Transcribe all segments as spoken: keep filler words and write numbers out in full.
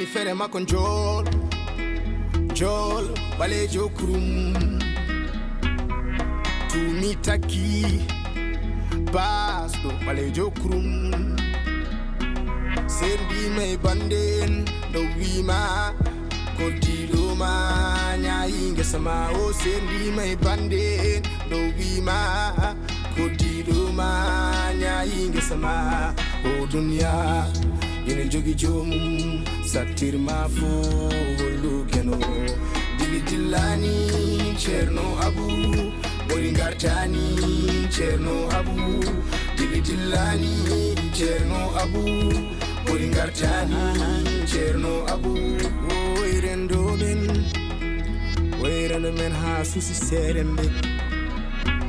Fere makko njool, njool, ɓaleejo kurum. Tumi takki, baasɗo, ɓaleejo kurum. Sendiima e bande en, ɗo wiima, koddiɗo ma, ñaayi ngesa ma. O sendiima e bande en, ɗo wiima, koddiɗo ma, ñaayi ngesa ma. O duniya, ina jogi joomum, sattirma fof hollu keno. Dili dillani, Ceerno Abu, ɓuri ngartani, Ceerno Abu. Dili dillani, Ceerno Abu, ɓuri ngartani, Ceerno Abu. Oy rendo men, oy rendo men haa suusi seeremɓe.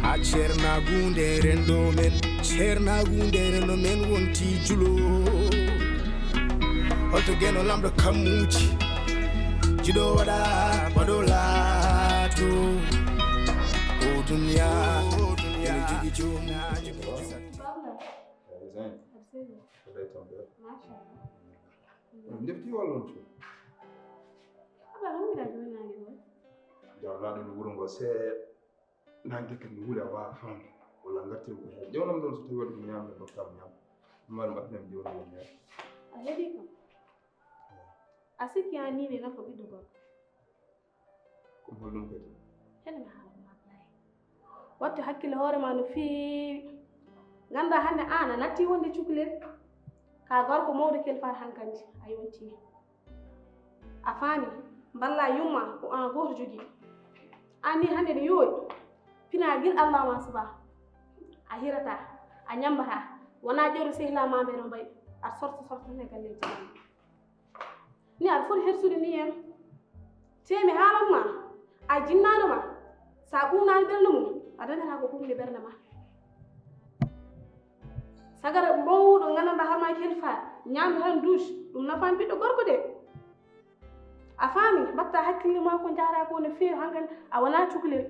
Haa ceernaagu nde renndo men, ceernaagu nde renndo men wonti julo. Holto geno lamɗo kammuuji, jiɗo waɗa, waɗo laato. O duniya, ene jogi joomum. Zain, ko tawi toon ɓe? Machallah. Ndefti walla on cuuɗi? Aba, ɗum mbiɗa jooni naange ɗo. Jawlaaɗo no wuro ngo seeɗa. Naange kadi no wuli a waawaa faamde. Walla ngartir ko heen. Ƴeewnam ɗoon so tawii waɗi ko ñaamde, ndokkaama ñaam. Ɗum waɗi mbaɗten jawdi won heen. A heɗii kam. A sikki aan nii ne nafa ɓiɗɗo gorko? Ko holɗum kadi? Hene mi haala ma Ablaye. Wattu hakkille hoore ma no feewi. Nganndaa hannde aan a natti wonde cukalel. Ka gorko mawɗo kelfaar hankandi a yontii. A faami? Mballa yumma ko aan gooto jogii. Aan nii hannde ɗo yooɗi. Pinaa gila Allah ma suba. A hirataa, a ñammbataa. Wonaa ƴeewde sehilaa ma mbeɗo mbayi. Aɗa sorta sorta ne galleeji ma. Ni aɗa foti hersude ni en. Tee mi haalan ma, a jinnaaɗo ma, so a ɓuunaani ɓernde mum, a dañataa ko ɓuuɓnde ɓernde ma. Sagara mawɗo nganndanɗaa hoore ma kelfaa, ñaamde tan duusi, ɗum nafaani ɓiɗɗo gorko de. A faami, mbaɗtaa hakkille ma ko njahata ko no feewi, hankadi a wonaa cukalel.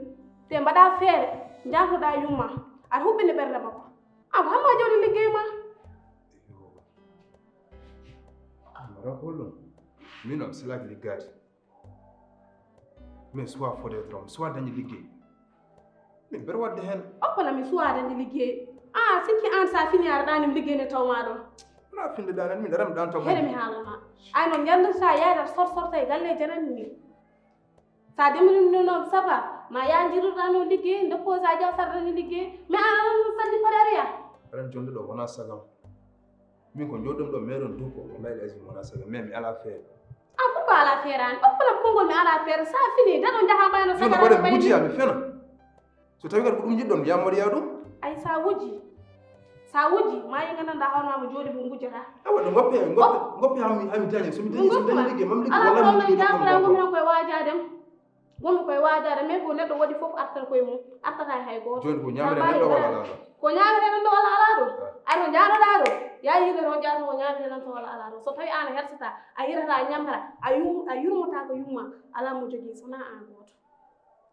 Te mbaɗaa feere, njaafnoɗaa yumma, aɗa huɓɓina ɓernde makko. An ko hannde a jawdi liggey ma? Mara ko ɗum. Min am selak liggaade. Min suwa fodde trom, suwa dañde liggey. Min mbeɗa waɗde heen. Okkona mi suwa dañde liggey. A sikki aan so a fini aɗa ɗaani mi liggey ne taw ma ɗo. Wona finde ɗaanani min, aɗa mi ɗaan taw. Hede mi haalan ma. Ay no nganndirta yaada sor sorta e galle janani ni. Sa demiri no noon saba, ma yaa njiruɗa no liggey, nde posa jaw sarɗani liggey. Mi aan salli paɗariya. Aɗan jonde ɗo wona sagam. Min ko jooɗɗum ɗo meɗon duppo, wallahi lazim wona saga, mais mi ala feere. An pourquoi ala feere an? Okkona konngol mi ala feere, sa fini, daɗo jaha ɓayno. Joni sagara waɗa ɓayno. Bujiya mi fena. So tawi kadi ko ɗum jiɗɗon, mi yammoɗoya ɗum. Ay sa wuji. Sa wuji, ma yi gandanɗa hoore ma mo jooɗi mo gujata. Awa ɗum goppe, goppe, goppe hami, hami dañi. So mi dañi, so mi dañi liggey, mam liggey, wallahi mi liggey ɗum. Koye waajade. Wonɓe koye waajade, mais ko neɗɗo waɗi fof artat koye mum, artata e hay gooto. Jooni ko ñaamre nan ɗo walla alaa ɗo? Ko ñaamre nan ɗo walla alaa ɗo? Ay to njaanoɗaa ɗo, yaa yiide to njaata ko ñaamre nan to walla alaa ɗo. So tawi aan a hersataa, a hirata, a ñamrata, a yum-, a yurmotaako yumma, alaa mo jogii so wonaa aan gooto.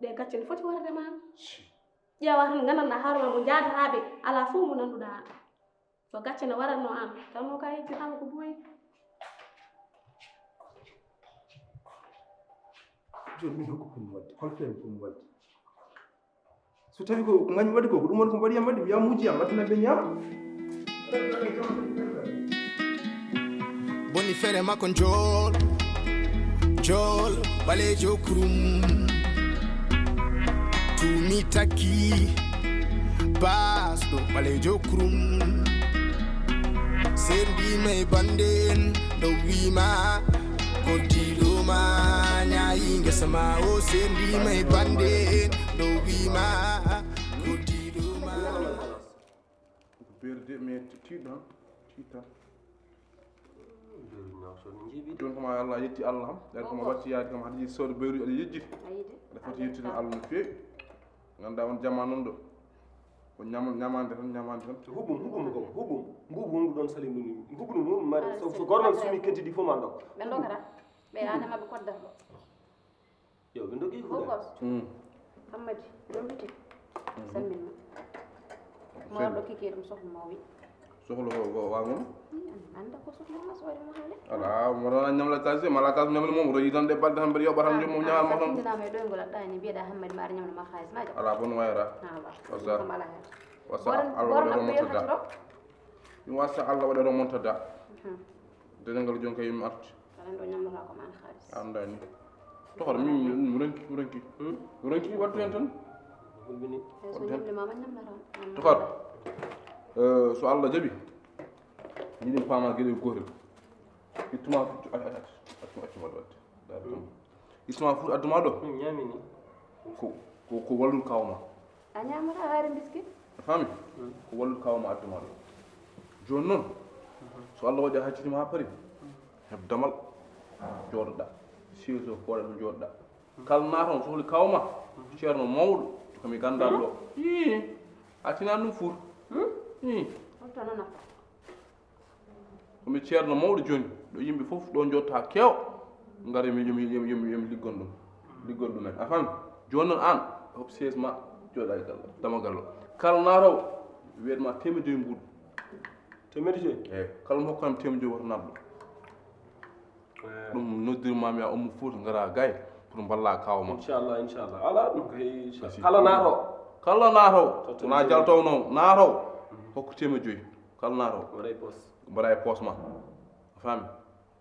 Ɗe gacce no foti warde ma. Ƴeewa tan nganndanɗaa hoore ma mo njaadataa ɓe, alaa fof mo nannduɗaa aan. So gacce ne waratno aan, tawno ka yejjitaama ko booyi. Jooni min hokko foti mi waɗde? Hol feere foti mi waɗde? So tawi ko, ko ngañmi waɗi ko, ko ɗum woni ko mbaɗi yam waɗi, mi yaa muuji yam, waɗde nabbe ñaam. Boni fere makko njool, njool, ɓaleejo kurum. Tumi takki, baasɗo, ɓaleejo kurum. Sendiima e bande en, ɗo wiima, koddiɗo ma, ñaayi ngesa ma. O sendiima e bande en, ɗo wiima, koddiɗo ma. Ko beerde, mais tiiɗo tan, tiiɗo tan. Jooni ko ma Allah, yetti Allah kam. Ɗen ko ma watti yaade kam, haɗa yiɗi soode bayruuji, aɗa yejjiti. Aɗa foti yettude Allah no feewi. Nganndaa on jamaa noon ɗo. Ko ñaam-, ñamaande tan, ñamaande tan. Huɓum, huɓum ko, huɓum. Mbuubu ngu ɗon sali ndu ni. Huɓum mum, mari, so, so gormal sumi keddidi fof ma ndokka. Ɓe ndokata. Ɓe aada maɓɓe koddata ɗo. Yo, ɓe ndogii ko. Bokos. Mm. Hammadi, ɗon biti. Mhm. Sammin ma. Mawɗo kiki ɗum sofu mawɗi. Sohla ko, ko, wa mum? Anda ko sohla ma so waɗi mo haale. Ala, mo ɗon ñamla kalis, mala kalis ñamla mum, royi tan de balde tan mbeɗa yoɓa tan joom mum ñamal mo tan. Tindinama e ɗoyngol aɗa ɗani mbiyeɗa Hammadi ma aɗa ñamla ma kalis ma. Ala bon wayra. Ala. Wasa. Wasa Allah waɗa ɗo montada. Mi wasa Allah waɗa ɗo montada. Denengal jon kay mi arti. Kala ɗo ñamlata ko man kalis. Andani. Toxor mi mi renki mi renki. Mi renki wattu hen tan. Hulbini. Toxor. So Allah jaɓi. Miɗen paama geɗel gootel. Ittuma accu accu accu accu waɗde waɗde. Ittuma fof adduma ɗo. Ñamini. Ko ko ko wallude kawma. A ñamata haare mbiskit. A faami? Ko wallude kawma adduma ɗo. Jooni noon so Allah waɗi a haccitima ha paari. Heɓ damal. Jooɗoɗa. Siwto koɗa ɗo jooɗoɗa. Kala naata on sohli kawma. Ceerno mawɗo. Komi gandal ɗo. Ii. A tinani ɗum fuur. Ii. Holto nana. Komi ceerno mawɗo jooni ɗo yimɓe fof ɗo jotta keew. Ngara yomi yomi yomi yomi liggon ɗum. Liggon ɗumen a fami. Jooni noon an hop siège ma. Jooɗa e gallo dama gallo. Kala naatawo wiyatma temedde joyi mbuuɗu. Temedde joyi. Eyi kala mo hokkami temedde joyi woto naɓɗo. Ɗum noddirmami a ummo fof ngara gay pour mballa kawma. Inchallah inchallah ala ɗum kay. Kala naatawo. Kala naatawo wona jaltowo noon naatawo. Hokko temedde joyi. Kala naatawo. Waɗa e poos. Mbaɗa e poos ma. A faami.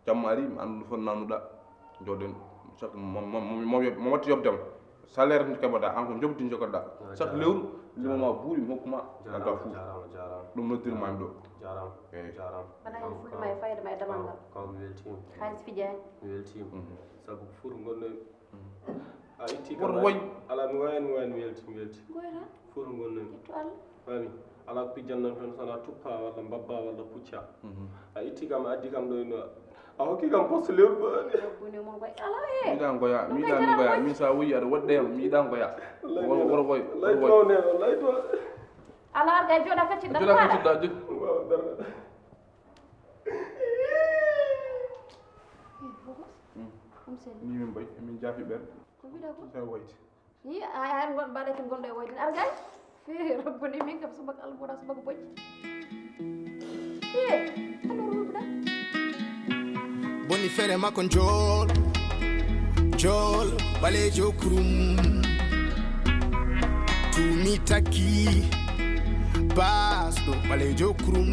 Jamma ari mi anndu foti nannuɗa. Joɗen. Chaque mo mo mo mo mo watti yobdema. Salaire nde keɓoɗa an ko jobdi jogoɗa. Chaque lewru limoma buuɗi mi hokkuma. Ganta fou. Ɗum noddirmami ɗo. Jarama. Eyi. Jarama. Mbaɗa hen fulla ma e fayda ma e damal ngal. Kaw mi weltima. Halis fijani. Mi weltima. Sabu ko foti gonno. A itti kam. Woto woy. Ala mi wayan mi wayan mi welti mi welti. Goyra. Foti gonno. Ittu Allah. Fami. Ala ko pijjanno tan sana tuppa walla mbabba walla pucca. A itti kam a addi kam ɗo ino. A hokki kam poste lewru bani. Bune mo goy ala e. Miɗa goya miɗa mi goya min sa wuyi aɗa woɗɗe yam miɗa goya. Woto woy woto woy. Lay to ne lay to. Ala arga e joɗa kacci dan. Joɗa kacci dan. Wow darna. Ni min mbayi min jaafi ɓen. Ko mbiɗa ko? Sa wayti. Hi ay ay ngon mbaɗa ko gonɗo e wayde argay. Fi rabbani min kam subak almura subak bojji. Hi. Almura wulɓuɗa. Boni fere makko njool njool ɓaleejo kurum. Tumi takki basɗo ɓaleejo kurum.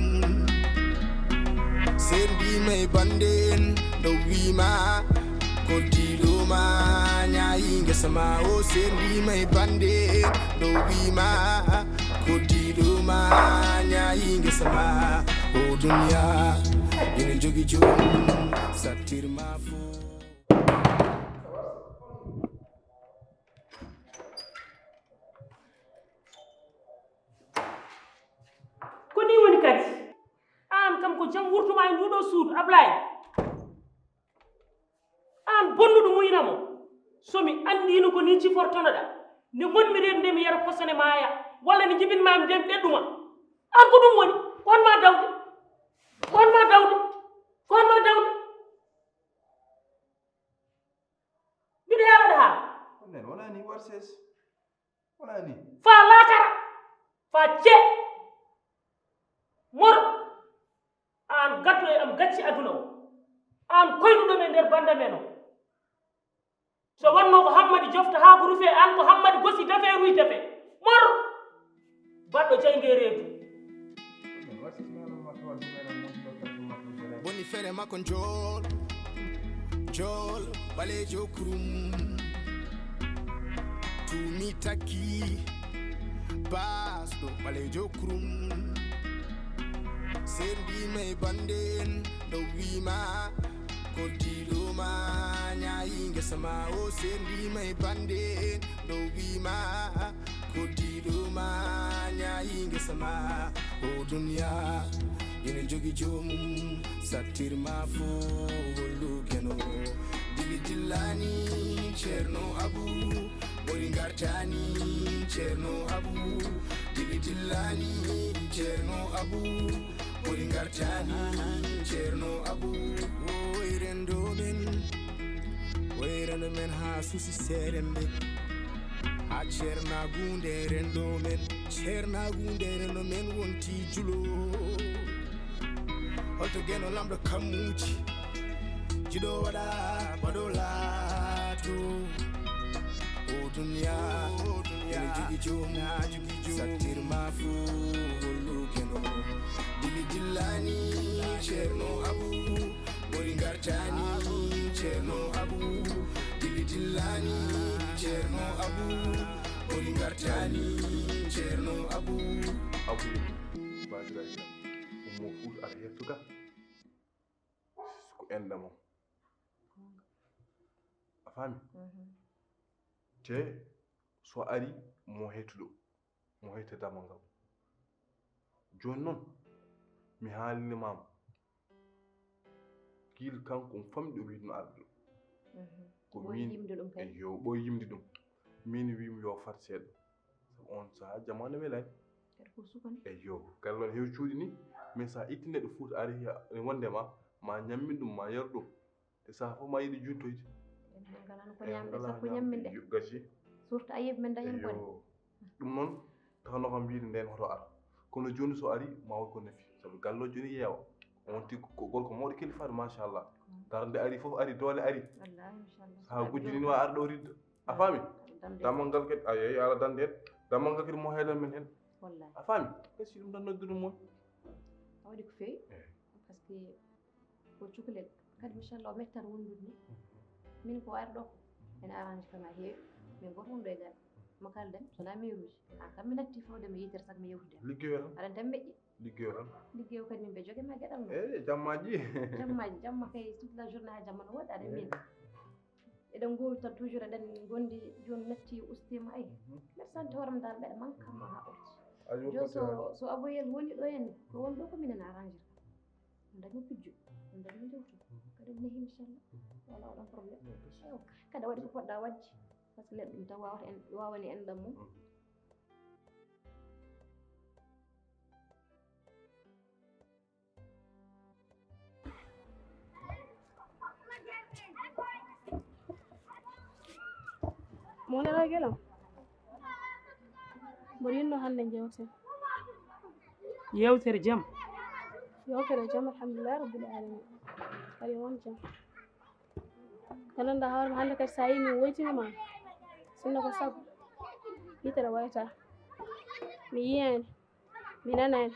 Sendima e bande en ɗo wima koddiɗo ma ñayi ngesa ma o sendima e bande en ɗo wima koddiɗo ma ñayi ngesa ma. O duniya ene jogi joom sattirma fo. Ko ni woni kadi? Aan kam ko jam wurtuma e nduɗo suudu Ablaye. Aan bonnuɗo muyna mo. So mi anndino ko ni cifortonoɗa nde ngonmi reedu nde mi yara posone maaya walla nde jibinmami nde mi ɓeɗɗuma. Aan ko ɗum woni? Ko on ma dawde? Ko on ma dawde? Ko on ma dawde? Mbiɗo yaalade haa. Onnen wonani warses. Wonani. Faa laakara faa ce. Mor aan gaddo e am gacci aduna o. Aan koynuɗo men nder banda men o. So wonno ko hammadi jofta haa ko rufe aan ko hammadi gosi defe ruy defe. Mor baɗɗo jayge reedu. Boni fere makko njool njool ɓaleejo kurum. Tumi takki basɗo ɓaleejo kurum. Sendima e bande en ɗo wima koddiɗo ma ñayi ngesa ma o sendima e bande en ɗo wima koddiɗo ma ñayi ngesa ma. O duniya ina jogi joomum sattirma fo hollu geno. Dili dillani ceerno abu ɓori gartani ceerno abu. Dili dillani ceerno abu ɓuri gartani ceerno abu. Oy rendo men oy rendo men ha susi serembe. Ha ceernagunde rendo men ceernagunde rendo men wonti julo. To geno lamɗo kammuji, jiɗo waɗa baɗo laato. O duniya, ene jogi joom, sattir ma fu hollu geno. Dili dillani, Ceerno Abu, ɓuri gartani, Ceerno Abu. Dili dillani, Ceerno Abu, ɓuri gartani, Ceerno Abu. Abu, baadiraji am, ummo Fuuta, aɗa hettu ka. Ko enɗam on. A faami? Mhm. Te so ari mo hetuɗo, mo hete damal ngal. Jooni noon, mi haalini ma mo. Gila kanko, on famɗi o wiide no arde ɗo. Mhm. Ko ɓooyi min yimde ɗum kadi. Eyo, ɓooyi yimde ɗum. Min wiimi yo fat seeɗa. Sabu on sahaa jamaanu welaani. Kadi ko suka ni. Eyo, galle on heewi cuuɗi ni. Mais so a itti neɗɗo Fuuta ari ha-, wonde ma, ma ñammin ɗum, ma yar ɗum. Te sahaa fof ma yiɗi juuttoyde. En nganano ko ñamɗe sappo ñammin ɗe. Yo, gasi. Surtout a yeeɓi men dañen bone. Eyo. Ɗum noon, tawno kam wiide nden hoto ar. Kono jooni so ari, ma won ko nafi. Sabu galle o jooni yeewa. On tigi ko gorko mawɗo kilifaade, machallah. Darnde ari fof ari, doole ari. Wallahi, machallah. Sahaa gujjo ni wa ar ɗo ridda. A faami? Damde. Dammal ngal kadi, a yeeyi ala dande hen. Dammal ngal kadi mo heelan men hen. Wallahi. A faami? Gasi ɗum tan noddude mo. A waɗi ko feewi. Eh. Parce que ko cukalel. Kadi, machallah, o mettat wondude ni. Min ko ari ɗo ko ene arrange kam ha heewi. Min goto wonɗo e galle. Mo kalden, so wonaa miiruuji. An kam mi natti fawde mi yitere sago mi yewtude. Liggeyo tan. Aɗa tan meƴƴi. Liggeyo tan. Liggeyo kadi min ɓe joge ma geɗal no. Eh, jammaji. Jammaji, jamma kay toute la journée ha jamma no woɗɗi aɗa min. Eɗen ngowi tan toujours eɗen gondi jooni natti ustima ay. Mhm. Mbeɗa santi hoorema dal mbeɗa manque kam ha orti. Ayo, jooni so, so aboyel woni ɗo en, ko won ɗo ko minen arrangir. On dañi pijjo, on dañi jawtu. Kadi on nehi, inchallah. Wala oɗon problème. Eyo, kadi a waɗi ko poɗɗa waɗde. Parce que neɗɗo ɗum tan wawata en, wawani en ɗam mum. Mawɗo Ragel am, mboɗo yinno hannde jewten. Yewtere jam. Yewtere jam, alhamdulillah rabbil alamin. Kadi won jam. Ko nanɗa hoore ma hannde kadi sa yii min woytima ma. Sinno ko sago. Yitere wayata. Mi yiyani. Mi nanaani.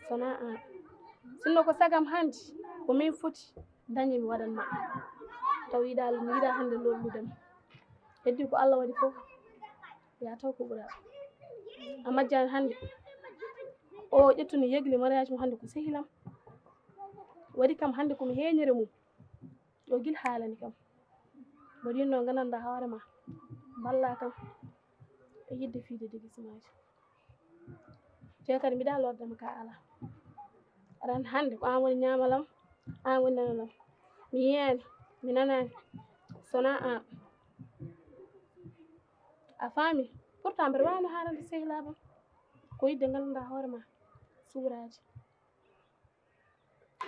Sona an. Sinno ko sagam hannde, ko min foti dañde mi waɗan ma. Taw yiɗa, mi yiɗa hannde lollude ma. Heddi ko Allah waɗi fof. Ya taw ko ɓura. A majjani hannde. O ƴettuni yegli mariage mo hannde ko sehilam. Waɗi kam hannde ko mi heeñere mum. O gila haalani kam. Mboɗo yinno gandanɗa hoore ma. Balla kam. E yidde fiide degisimaji. Te kadi mbiɗa loddema ka ala. Aɗa andi hannde ko an woni ñaamalam, an woni nanalam. Mi yiyani, mi nanani. Sona an. A faami? Pourtant mbeɗa wawno haalande sehilabam. Ko yidde gandanɗa hoore ma. Suuraji.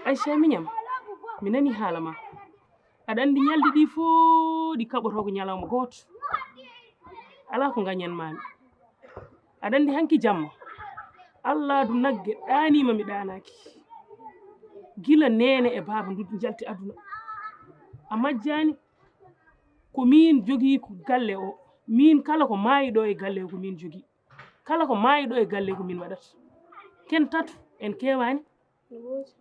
Aisha miñam, mi nani haala ma. Aɗa andi ñalɗi ɗi fof ɗi kaɓoto ko ñalawma gooto. Alaa ko ngañan mami. Aɗa andi hanki jamma. Allah du nagge ɗaanima mi ɗaanaki. Gila neene e baaba ndu njalti aduna. A majjani ko min jogi ko galle o. Min kala ko maayi ɗo e galle o ko min jogi. Kala ko maayi ɗo e galle ko min waɗata. Ken tato en kewani. No woodi.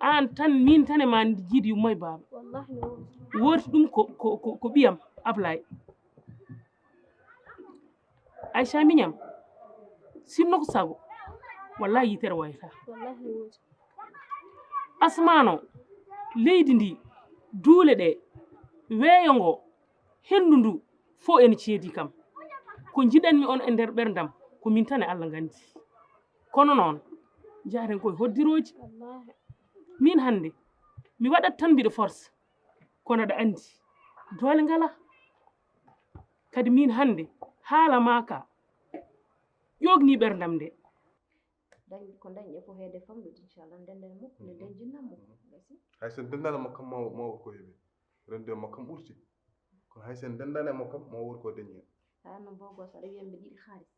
An tan, min tan e ma jiidi yumma e baaba. Wallahi no woodi. Woodi ɗum ko, ko, ko, ko ɓiyam Ablaye. Aisha miñam, sinno ko sago, wallahi yitere wayata. Wallahi no woodi. Asmaan o, leydi ndi, duule ɗe, weeyo ngo, henndu ndu, fof ene ceedi kam. Ko njiɗanmi on e nder ɓerndam, ko min tan e Allah nganndi. Kono noon, njahaten koye hoddirooji. Wallaahi. Min hannde, mi waɗat tan mbiɗa force. Kono aɗa anndi, doole ngalaa. Kadi min hannde, haala maa ka, ƴoogni ɓerndam nde. Dañ-, ko dañɗe fof heede famɗude, inchallah, ndenden mo, nde dañjinnan mo. Gasi. Hay so denndaanaa mo kam, ma, ma wot ko heɓi. Rende mo kam ɓurti. Kono hay so en denndaanaa mo kam, ma wot ko dañi heen. Haa no mbogo so aɗa wiya mbiɗa yiɗi xaalis.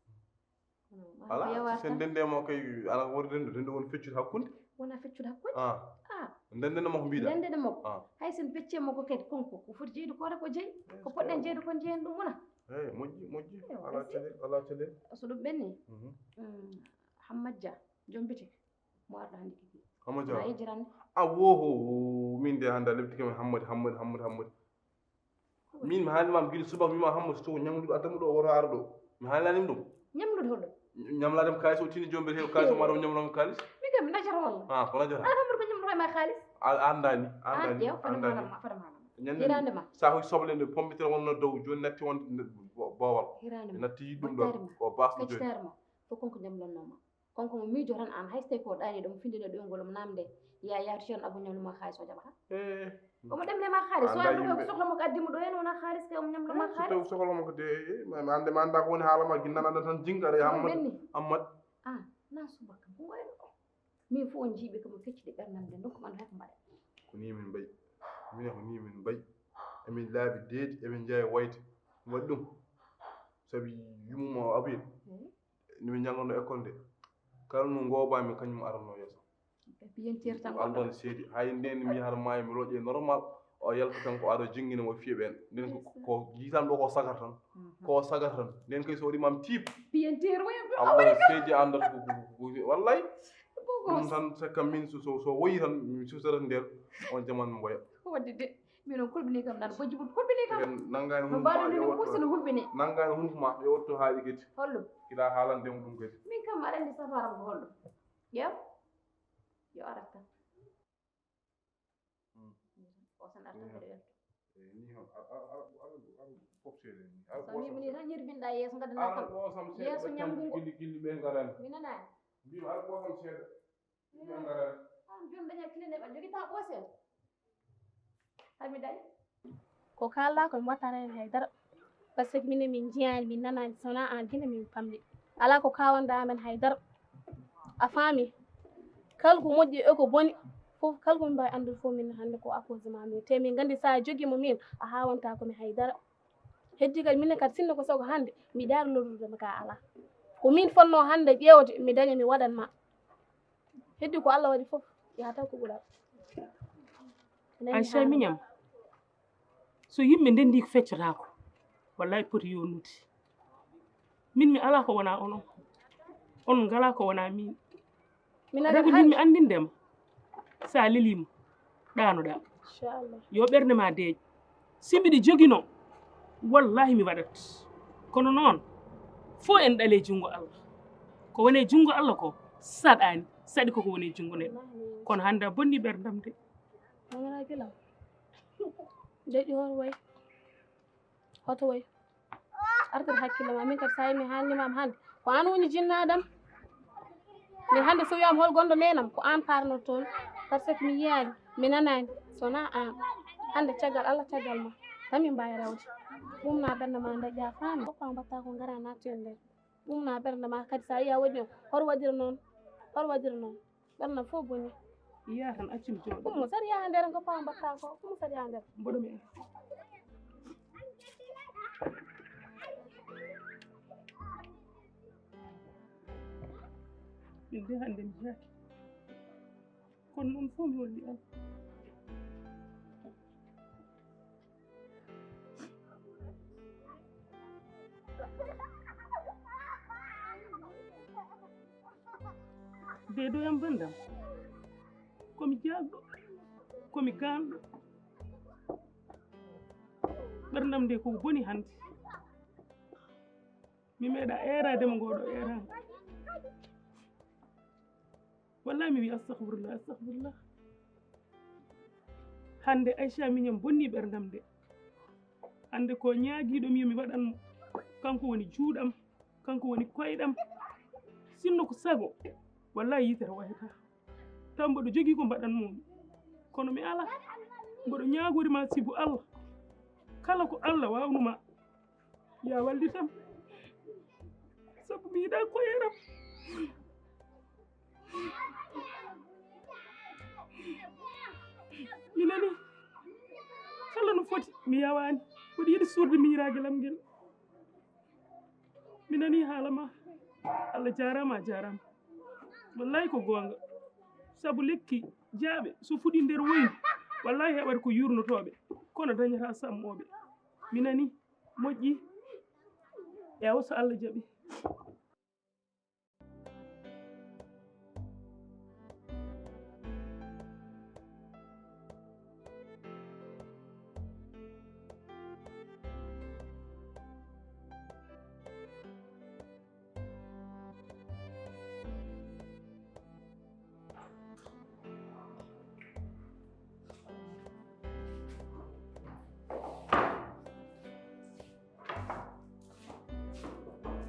Kono ma ko alaa, yawa so en tan. Denndii mo kay, alaa wot rendo, rendo won feccude hakkunde. Wona feccude hakkunde? Ah. Ah, Ndendene makko mbiɗa. Ndendene makko. Ah. Hay sen pecce makko kadi konko ko foti jeyde ko wata ko jeyi. Ko poɗɗen jeyde kon jeyen ɗum wona. Eyi moƴƴi moƴƴi. Ala tele ala tele. So ɗum ɓenni. Hammadja joom bitik mo arɗo hannde kiki. Hammadja. Ma yejjirande. A woho min de hannde a leptike min Hammadi Hammadi Hammadi Hammadi. Min mi haalni ma giɗo subaka mi ma Hammadi so tawi ñamluɗo addanmo ɗo woto ara ɗo. Mi haalnanima ɗum. Ñamlude hoɗo? Ñamlade mo kaalis o tini jombete heɓa kaalis o mbaɗa o ñamlano kaalis. Min kam mi najata walla? Ah ko najata. An Hammadi ko ñamloto e ma kaalis? A andani. Andani. Ƴeew fadam haalama fadam haalama. Ñande sa hoy soble nde pomme de terre wonno dow joni natti won boowal. Hirande ma. Natti yiɗ ɗum ɗo. O basɗo joni. Kaccitaare ma. Fof kanko ñamlannoma. Kanko mo miijo tan aan hay so tawi ko ɗaaniiɗo mo findino ɗoyngol omo naamnde ya yaatu ceerno Abou ñamlo ma haalis o jaɓata. Omo ɗemle ma haalis so aan ɗum ko sohla mo ko addi mo ɗo heen wona haalis kay omo ñamlo ma haalis. Tawi sohla mo ko de mi annde mi annda ko woni haala ma ginnananda tan jinga re Ammad Ammad. Ah na subaka ko ngoyno ɗo. Min fof on jiiɓi kamo feccude ɓernam nde dokkum anndu hay ko mbaɗa. Ko ni min mbayi minen ko ni min mbayi emin laaɓi deedi emin njeeya wayde waɗi ɗum sabi yumuma o abin. Nde min njannganno école nde, kala no ngoobaami kañum aranno yeeso. Piyentir tan ko alɗon seedi, hay ndeen mi yahata maayo mi looƴe normal, o yalta tan ko aro jinngina mo fiya ɓeen. Ndeen ko yitam ɗo ko sagar tan, ko sagar tan. Ndeen kay so waɗi mam tiip. Piyentir o yam ɗo Allah seedi anndata ko wallay. Ɗum tan c'est comme min so so woyi tan mi siftorata ndeen on jaman mi mboya. Ko waɗde de. Minon kulɓini kam nan bojji ɓuɗ kulɓini kam. Nangani hunukuma yo wotto. Nangani hunukuma yo wotto haali kadi. Holɗum? Ila haalande mo ɗum kadi. Min kam aɗa andi safaram ko holɗum? Ƴeew. Yo arat tan. O san arta kadi welto. Ni hon ara fof seeɗa ni. Ara ɓosam seeɗa. Tan ñirbinɗa yeeso gadana kam. Yeeso ñamgu ngu. Gilli gilli ɓe ngaran. Mi nanani. Mbima ara ɓosam seeɗa. An joni daña clé nde ɓa jogui ta ɓoosel. Hami dañi. Ko kaalɗa ko mi wattata hen haydara. Par ce que minen min jiyani min nanani sona an gine min pamɗi. Ala ko kawanɗa amen haydara. A faami? Kala ko moƴƴi e ko boni fof kala ko min mbawi andude fof min hande ko à cause ma min te min gandi sa jogui mo min a hawanta komi haydara. Heddi kadi minen kadi sinno ko sago hannde mi daari lorrude ma ka alaa. Ko min fotnoo hannde ƴeewde mi daña mi waɗan ma. Heddi ko Allah waɗi fof yaha taw ko ɓural. Aisha miñam so yimɓe ndenndi ko feccotaako wallahi poti yonnude. Min mi alaa ko wonaa onon, onon ngalaa ko wonaa miin. Min arat Rewɓe hannde. Min mi anndinde ma, so a leliima, ɗaanoɗaa. Inchallah. Yo ɓernde ma deeƴ. Si mbiɗa joginoo, wallahi mi waɗat. Kono noon, fof en ɗalee junngo Allah. Ko woni e junngo Allah ko saɗaani, saɗi koko woni e junngo neɗɗo. Kono hannde a bonni ɓerdam de. Mama Rabilam, deƴƴo hoto way. Hoto way. Artir hakkille ma min kadi sa yi mi haalnimama hannde ko an woni jinnaɗam. Min hannde so wiyama hol gonɗo nenam ko an parno toon. Par ce que mi yiyani mi nanani sona an. Hannde caggal Allah caggal ma tan min mbawi rewde. Ɓumna ɓernde ma daƴƴa faami hokka mbatta ko gara nattu en nder. Ɓumna ɓernde ma kadi sa yi a waɗi on hoto waɗira noon. Hoto waɗira noon. Ɓernam fof boni. Yiya tan accum jooɗo. Ɗum mo sariya nder ko pawa mbatta ko ɗum sariya nder. Mboɗo mi. Min de hannde mi jaaki. Kono noon fof mi holli Allah. Deedoyam bandam komi jaagɗo komi gaanɗo. Ɓerndam nde koko boni hannde. Mi meeɗa eeraade mo ngoɗo eeran. Wallahi mi wi astahfirullah astahfirullah. Hannde Aicha miñam bonni ɓerndam nde. Hannde ko ñaagiiɗo mi yo mi waɗan mo. Kanko woni juuɗam, kanko woni koyɗam. Sinno ko sago, wallahi yitere wayata. Taw mboɗo jogii ko mbaɗan mo. Kono mi ala. Mboɗo ñaagori ma sibu Allah. Kala ko Allah waawnu ma. Ya wallitam sabu mi yiɗa koyeram. Mi nani kala no foti mi yawani mboɗo yiɗi suurde miñiragal am ngel. Mi nani haala ma. Allah jarama a jarama. Wallahi ko gonga sabu lekki. Jaaɓe, so fuɗii nder woyndi, wallaahi heɓat ko yuurnotooɓe, kono dañataa sam'ooɓe. Mi nanii, moƴƴii. Eewa, so Allah jaɓii.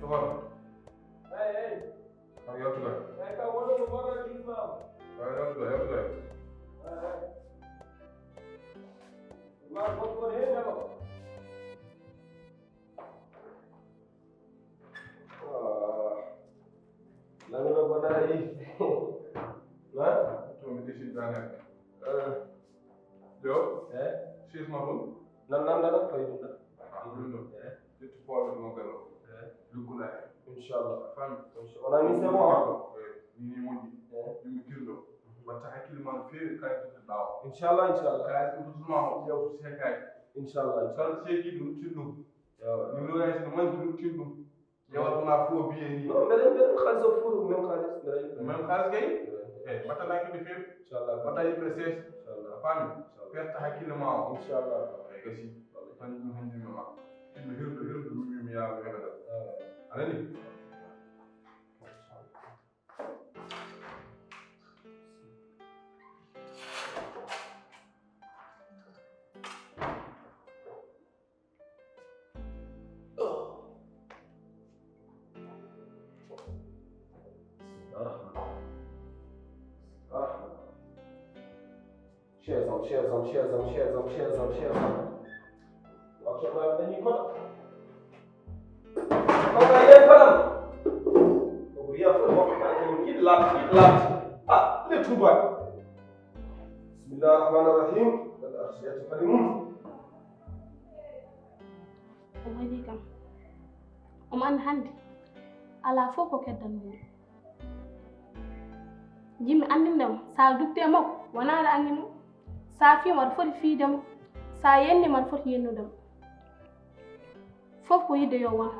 Soxna. Eyi, eyi. Aw yaltuga. Eyi, ka wonno ko mbaɗa ɗum ma. Aw yaltuga, yaltuga. Eyi, eyi. Ma ko ko heen dama. Ah. Laŋŋo ɗo ko nana e. Ha? To mi ɗisi daanaka. Ah. Yo. Eh? Six ma ɗum? Nan, nan, nan, fay ɗum ɗa. Ɗum ɗo. Eh? Ƴettu poɗo mo galo. Eh? Luggula hen. Inchallah. Fami. Inchallah. Wona ni c'est bon, hein? Eh, ni, ni moƴƴi. Eh? Yummitirɗo. Watta hakkille ma no feewi, kayit ɗo ɓaawo. Inchallah, inchallah. Kayit ɗo ɓutuma o, ƴeew to seekaji. Inchallah, inchallah. Kala seeki ɗum, tin ɗum. Yo. Numéro yaji no manque ɗum, tin ɗum. Ƴeewal wona faux billet ni. Non, mbeɗen, mbeɗen xaalis o fof, même xaalis, mbeɗen. Même xaalis kay? Mbeɗen. Eh, mbaɗtanaa yimɓe feewi. Inchallah. Mbaɗta yimɓe sees. Inchallah. A faami? Inchallah. Perte hakkille ma o. Inchallah. Eh, gasi. Tan ɗum hen ɗum ma. Ɗum hirdo, hirdo, mi, mi, mi yaa mi heɓata. Ah. A nani? Chaise am, chaise am, chaise am, chaise am, chaise am, chaise am. Waktu ma dañi ko. Ko ka yen fanam. Ko buri ya fo mo ka ko kid lat, kid lat. Ah, le tuba. Bismillahir rahmanir rahim. Qad akhshaytu qalimun. Omo yiɗi kam. Omo anndi hannde alaa fof ko keddan mum. Njiɗmi anndinde mo, so a duttii e makko, wonaa aɗa anndi mo. So a fii mo, aɗa foti fiide mo. So a yennii mo, aɗa foti yennude mo. Fof ko yiɗde yo won.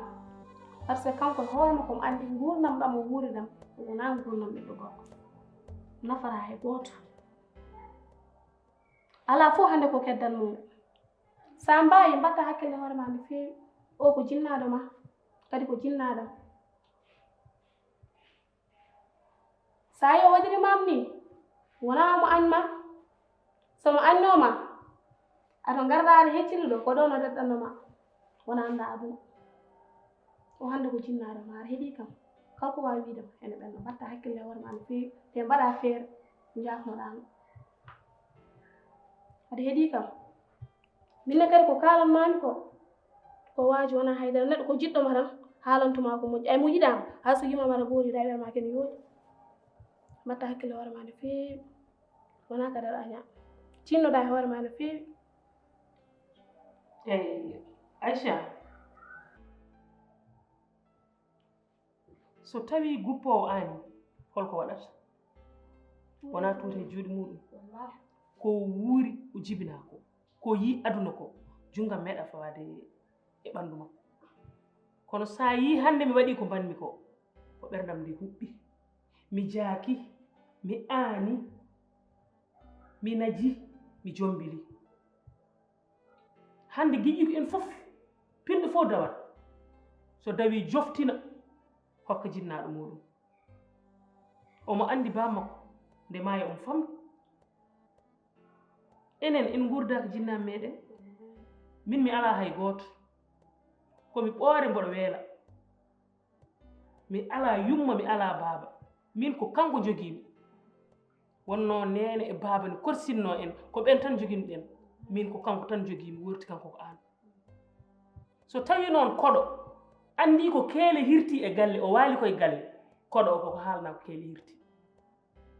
Par ce que kanko e hoore makko omo anndi nguurndam ɗam o wuuri ɗam, wonaa nguurndam ɓiɗɗo gorko. Nafataa hay gooto. Alaa fof hannde ko keddan mum. So a mbaawi, mbaɗta hakkille hoore ma no feewi. O ko jinnaaɗo ma, kadi ko jinnaaɗo am. So a yii o waɗiri ma am nii, wonaa omo añ ma. So omo añnoo ma, aɗa ngarda aɗa hecciri ɗo, ko ɗo no daɗɗanno ma. Wona annda aduna. O hannde ko jinnaaɗo ma, aɗa heɗii kam. Kanko waawi wiide ma, ene ɓenna, mbaɗta hakkille hoore ma no feewi, te mbaɗa feere, njaafnoɗaa mo. Aɗa heɗii kam. Min ne kadi ko kaalan maami ko, ko waaji wonaa haydara. Neɗɗo ko jiɗɗo ma tan, haalanto ma ko moƴƴi. Ay mo yiɗaa ma, haa so yiima ma tan boori, ɗa wiyata ma kene yooɗi. Mbaɗta hakkille hoore ma no feewi. Wonaa kadi aɗa aña. Tinnoɗaa e hoore ma no feewi. Eyi, Aïcha. So tawii guppoowo aani, holko waɗata? Wonaa tuuta e juuɗe muuɗum. Wallaahi. Ko o wuuri, o jibinaa ko. Ko o yii aduna ko, junngo meeɗa fawaade e ɓanndu makko. Kono so a yii hannde mi waɗii ko mbaɗmi ko, ko ɓerndam nde huɓɓi. Mi jaaki, mi aani, mi naji, mi jommbili. Hannde giƴƴiiko en fof, pinɗo fof dawat. So dawii joftina, hokka jinnaaɗo muuɗum. Omo anndi baa makko, nde maaya omo famɗi. Enen, en nguurdaaka jinnaaɓe meeɗen. Min mi alaa hay gooto. Ko mi ɓoore mboɗo weela. Mi alaa yumma, mi alaa baaba. Min ko kanko njogiimi. Wonnoo neene e baaba ne korsinnoo en, ko ɓeen tan njoginɗen. Min ko kanko tan njogiimi, worti kanko ko aan. So tawii noon koɗo anndii ko keele hirti e galle, o waali koye galle, koɗo o koko haalna ko keele hirti.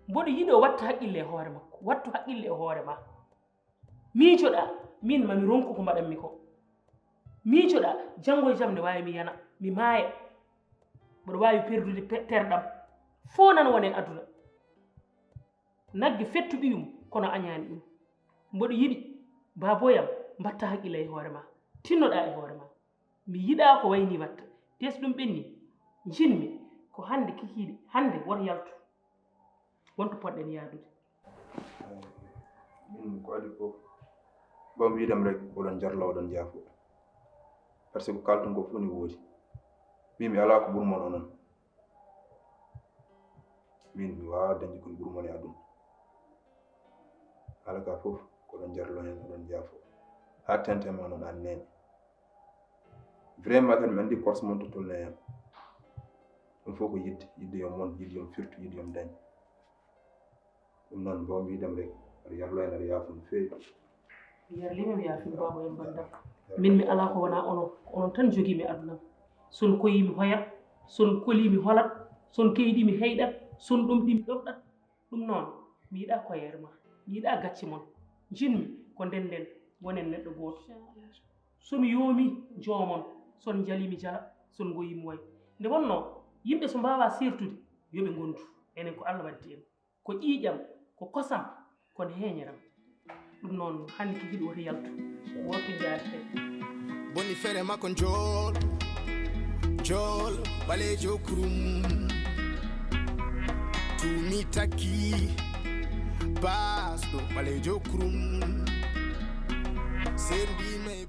Mboɗo yiɗi o watta haqqille e hoore makko, wattu haqqille e hoore ma. Miijoɗaa, min mami ronku ko mbaɗanmi ko. Miijoɗaa, janngo e jam ne waawi mi yana, mi maaya. Mboɗo waawi perdude pe-, terɗam. Fof nan wone aduna. Nagge fettu ɓiyum, kono añaani ɗum. Mboɗo yiɗi, baaboyam, mbatta haqqille e hoore ma. Tinnoɗaa e hoore ma. Mi yiɗaa ko wayni watta. Te so ɗum ɓenni, njinmi ko hannde kikiiɗe, hannde woto yaltu. Wonto poɗɗen yaadude. Min ko adi fof, bom wiidam rek, oɗon jarlo, oɗon jaafo. Parce que kalton ko fof ne woodi. Min mi alaa ko ɓurmon onon. Min mi waawaa dañde kon ɓurmon e aduna. Alaa ka fof, ko oɗon jarlo heen, oɗon jaafo. Haa tenten ma noon aan neene. Vraiment kadi mi anndi korsa mon to tolnee yam. Ɗum fof ko yidde, yidde yo mon, yidde yo firtu, yidde yo dañ. Ɗum noon mbo wiidam rek, aɗa yarlo en, aɗa yaafo no feewi. Mi yarlima, mi yaafin baaba en banndam. Min mi alaa ko wonaa onon, ko onon tan jogii mi adunam. Son koyii mi hoyat, son kolii mi holat, son keyɗii mi heyɗat, son ɗomɗii mi ɗomɗat. Ɗum noon, mi yiɗaa koyeere ma, mi yiɗaa gacce mon. Njiɗmi ko ndennden, ngonen neɗɗo gooto. So mi yoomi, joomon, son njalii mi jala, son ngoyii mi way. Nde wonnoo, yimɓe so mbaawaa seertude, yo ɓe ngondu. Enen ko Alla waddi en. Ko ƴiiƴam, ko kosam, kono heeñeram. Ɗum noon, hannde kikiiɗe woto yaltu, woto jaarete. Boni fere makko njool njool ɓaleejo kurum. Tuumi takki baasɗo ɓaleejo kurum. Sendima e